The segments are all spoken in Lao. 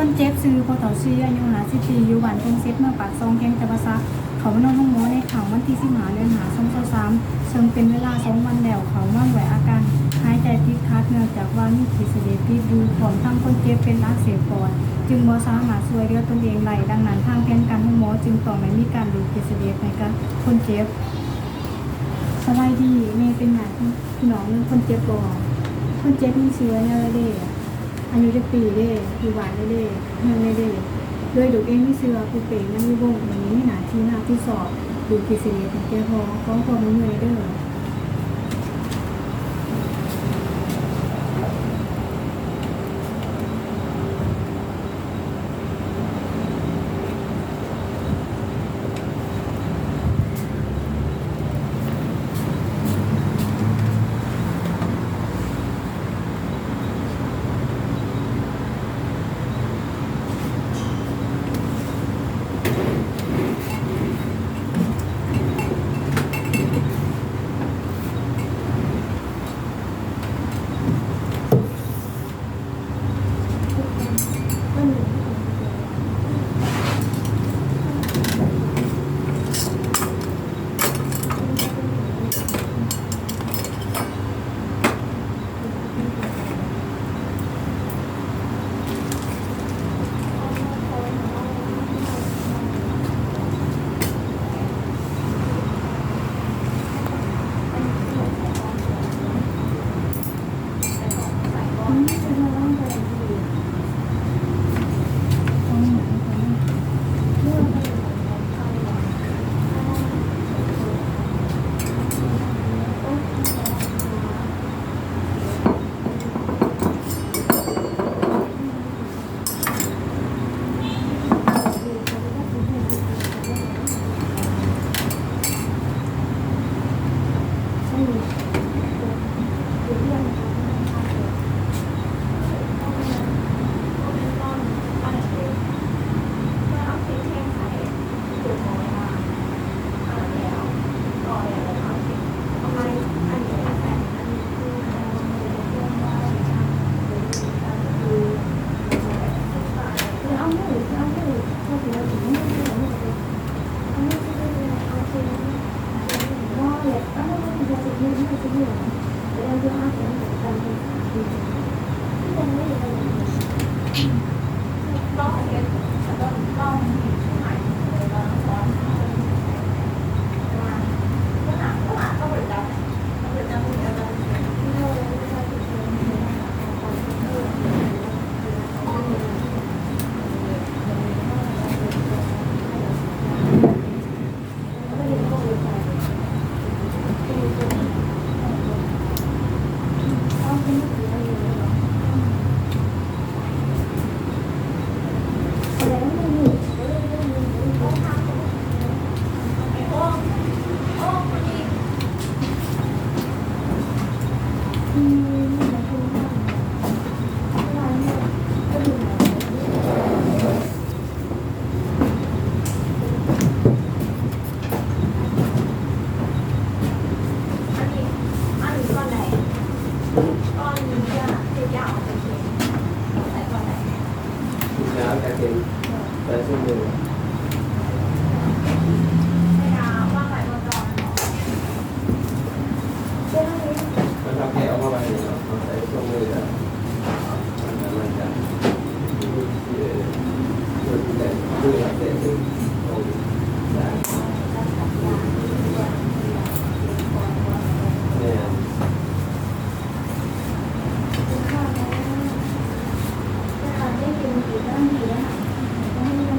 ຄົນເຈັບຊື່ ພໍ່ເຖົ້າຊີ ອາຍຸຫ້າສິບປີ ຢູ່ບ້ານທົ່ງເສັດ ເມືອງປາກຊ່ອງ ແຂວງຈຳປາສັກ ເຂົ້າມານອນໂຮງໝໍໃນຄ່ຳວັນທີສິບຫ້າ ເດືອນຫ້າ ສອງພັນຊາວສາມ ເຊິ່ງເປັນເວລາສອງວັນແລ້ວ. ເຂົ້າມາດ້ວຍອາການຫາຍໃຈຕິດຂັດ ເນື່ອງຈາກວ່າມີຂີ້ສະເສດຕິດຢູ່ ພ້ອມທັງຄົນເຈັບເປັນອັກເສບປອດ ຈຶ່ງບໍ່ສາມາດຊ່ວຍເຫຼືອຕົນເອງໄດ້. ດັ່ງນັ້ນ ທາງແຜນການໂຮງໝໍຈຶ່ງຕ້ອງໄດ້ມີການດູດຂີ້ສະເສດໃຫ້ກັບຄົນເຈັບ. ສະບາຍດີ ແມ່ເປັນຍາດພີ່ນ້ອງນຳຄົນເຈັບບໍ່? ຄົນເຈັບມີຊື່ວ່າແນວໃດເດ? ອາຍຸຈັກປີເດ? ຢູ່ບ້ານໃດເດ? ເຮືອນໃດເດ? ໂດຍລູກເອງມີຊື່ວ່າປູເປ້ ງາມວິວົງ ມື້ນີ້ມີໜ້າທີ່ຮັບຜິດຊອບດູດຂີ້ສະເສດໃຫ້ແກ່ພໍ່ ຂໍຄວາມຮ່ວມມືແດ່ເດີ.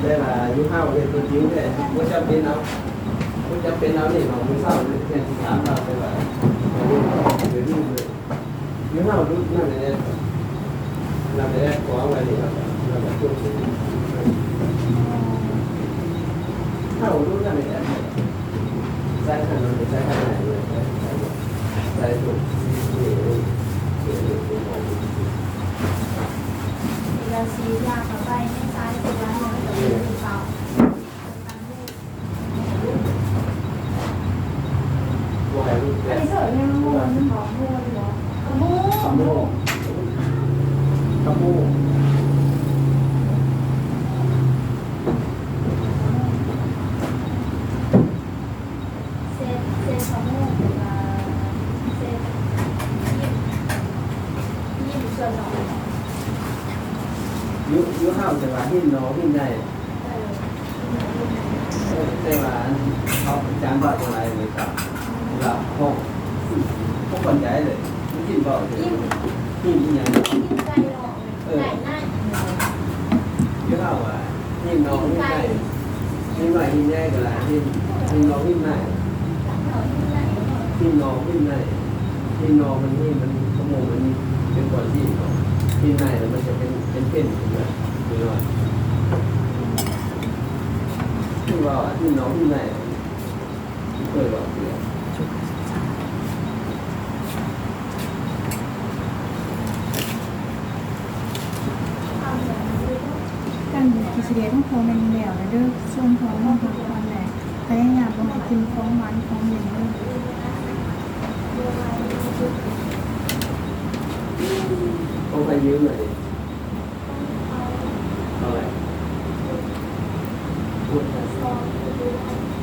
ແຕ່ວ່າຢູ່ເຮົາເຮັດຕົວຈິງແທ້ ບໍ່ຈຳເປັນເອົາ ບໍ່ຈຳເປັນເອົານີ້ເນາະ ມື້ເຊົ້າແມ່ນຊິຖາມລາວ ແຕ່ວ່າເດີນເດີນຢູ່ເລີຍ ຢູ່ເຮົາດຸດນ້ຳແອດ ນ້ຳແອດຂອງໄວ້ນີ້ ແລ້ວກໍນ້ຳແອດຕົກໃສ່ ເຮົາດຸດນ້ຳແອດ ໃສ່ຫັ້ນ ໃສ່ຫັ້ນ ໃສ່ ໃສ່ ໃສ່ ໃສ່ ລະສີຢາເຂົ້າໄປໃນສາຍເສືອ ແລ້ວກໍເປັນເຕົາ. ບໍ່ໃຫ້ລູກແຕກ ອັນນີ້ເກີດແນວມັນບໍ່ ມັນບໍ່ ມັນບໍ່ ກະໂປງ ກະໂປງ. ຢູ່ ຢູ່ເຮົາຈະວ່າຫີນໜໍຫີນໃຫຍ່ ເອີ ແຕ່ວ່າເຂົາ ອາຈານເວົ້າຈັ່ງໃດນີ້ກໍລະຫ້ອງ ບໍ່ເຂົ້າໃຈເລີຍ ຍິນເວົ້າຢູ່ ຫີນອີ່ຫຍັງ ເອີ ຢູ່ເຮົາວ່າຫີນໜໍຫີນໃຫຍ່ ຫີນນ້ອຍຫີນໃຫຍ່ກໍລະ ຫີນ ຫີນໜໍຫີນໃຫຍ່ ຫີນໜໍຫີນໃຫຍ່ ຫີນໜໍມັນ ຫີນມັນຂະໂມງມັນເປັນກ້ອນຫີນເນາະ ຫີນໃຫຍ່ແລ້ວມັນຈະເປັນ ເປັນເປັນຂຶ້ນມາ ຄືວ່າຫີນໜໍຫີນໃຫຍ່ ເຄີຍເວົ້າເທື່ອ ການເຮັດກິດສະເດຂອງພໍ່ແມ່ນແລ້ວແລ້ວເດີ ສ່ວນພໍ່ນອນພັກຜ່ອນແຫຼະ ພະຍາຍາມບໍ່ໃຫ້ກິນຂອງຫວານຂອງເຢັນເດີ. ຂອງໃຜຢືມນະນີ້? ເທົ່າໃດ? ພຸດນະ?